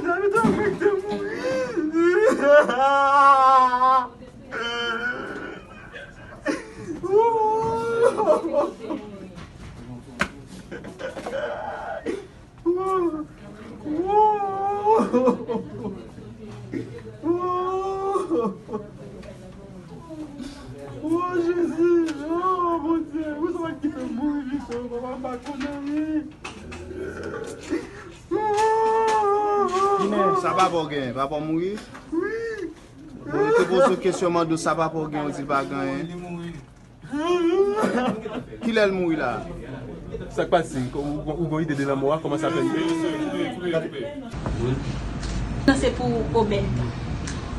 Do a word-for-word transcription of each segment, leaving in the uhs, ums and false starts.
David afekte mouri. Oh, Jezi, oh, Bondye, ou sa ki fè mouri, Victor, papa, m pa konn anyen. Sa papa w genyen, papa w mouri? Wi. Bon, li te poze w kesyon, mande w sa papa w genyen, ou di l pa genyen. Kilè l mouri la? Sa k pase? Ou, ou, ou gon ide de lanmò a? Kòman sa fè? Nan se pou Obè.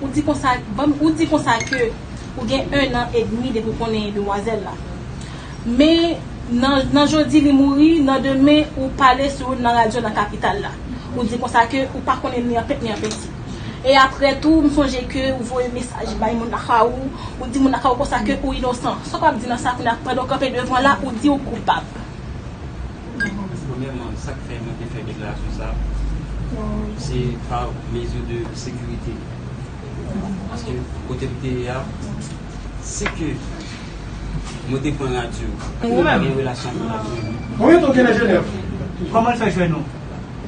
Ou di konsa, ban m, ou di konsa ke ou gen en an edmi depi w konnen demwazèl la. Men nan, nan jodi li mouri, nan demen ou pale sou nan radyo nan kapital la. Ou di konsa ke ou pa konnen ni an pent ni an penti. E apre tou, m sonje ke ou voye mesaj bay moun lakay ou, ou di moun lakay ou konsa ke ou inosan. Sa w ap di nan sa kounye a, pandan w kanpe devan la, ou di ou koupab? Premyèman, sa k fè mwen te fè deklarasyon sa a, se pa mezi de sekirite. Paske kote m te ye a, se ke mwen te pran radyo. Ou menm? Mwen gen relasyon avèk radyo. Konbyen tan w gen nan Jenèv? Kòman l fè jwenn ou?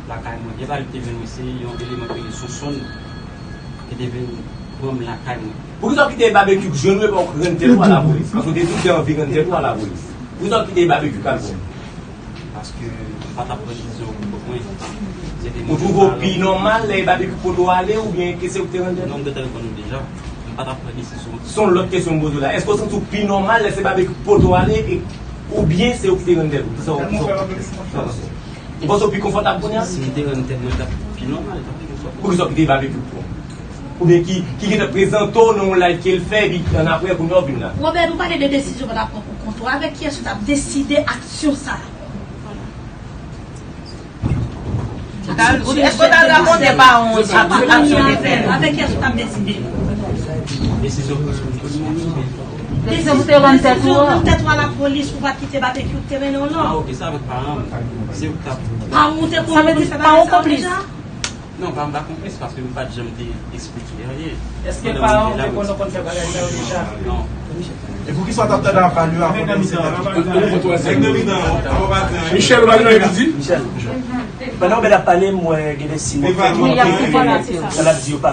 Lakay mwen. E pa li te jwenn mwen, se yon eleman ki rele Sonsonn ki te vin pran m lakay mwen. Poukisa w kite Babekyou jwenn ou epi w rann tèt ou a lapolis? Paske w te di w te anvi rann tèt ou a lapolis. Poukisa w kite Babekyou k al pran w? Paske m pa t ap pran desizyon pou kont mwen. Se te... Ou twouve w pi nòmal lè Babekyou pote w ale oubyen ke se ou ki te rann tèt ou? Non, m te reponn ou deja. M pa t ap pran desizyon. Se yon lòt kesyon m poze w la. Èske w santi w pi nòmal lè se Babekyou ki pote w ale e, oubyen se ou ki te rann tèt ou? Kisa w, kisa w, kisa w panse? Ou panse w pi konfòtab kounye a? Si m te rann tèt mwen, l t ap pi nòmal, l t ap pi konfòtab. Poukisa w kite Babekyou pran w? Oubyen ki, ki gentan prezante w nan yon live ke l fè, epi annapre, kounye a w vin la? Robert, nou pale de desizyon w t ap pran pou kont ou. Avèk kiyès ou t ap deside aksyon sa a? Èske w t al rakonte paran w aksyon, aksyon w te fè? Avèk kiyès ou t ap deside? Desizyon pou te rann tèt ou a. Desizyon pou te rann tèt ou a lapolis, ou pa t kite Babekyou te mennen w non. Ah, ok, sa avèk paran m. Se ou k t ap... Paran w te konnen pou l fè bagay sa yo deja? Non, pa, m pa konplis paske m pa t janm te eksplike anyen. Èske paran w te konnen w konn fè bagay sa yo deja? Non. E poukisa w t ap tande a valè a pandan se t ap... Nèg nan mitan an, an pa t gen anyen. Michel, ou pa gen anyen pou di? Michel, pandan w bèl ap pale, m wè gen de siy ki montre ke sa l ap di yo pa